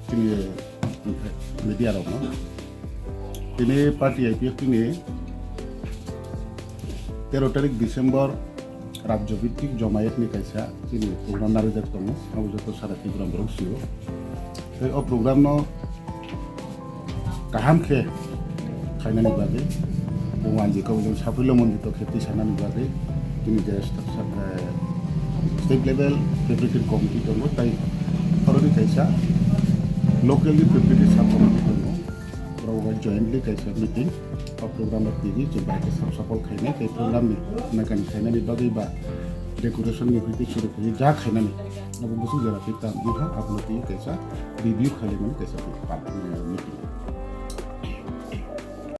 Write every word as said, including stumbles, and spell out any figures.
chini media rokno. Tini party I P F T ni tero tarik December rajyo bhittik jomayet ni kaisa chini program narijak tongo, abo joto sara Tripura borok sio. Tei o program no kaham khe khainani bagwi, bo wanjwi kok jang saphirlo mondito khe twi sanani bagwi, tini je sta-, sta-, eh, state level preparatory committee tongo, tai oroni kaisa locally preparatory sub committee tongo, borok bai jointly kaisa meeting, o program rok tini je bai khe sap sapol khainai, tei program ni nagani khainani bagwi ba decoration ni hwnkhe suru khainai ja khainani, abo bwswk jora twi tam wngkha, abono tini kaisa review khainani kaisa meeting.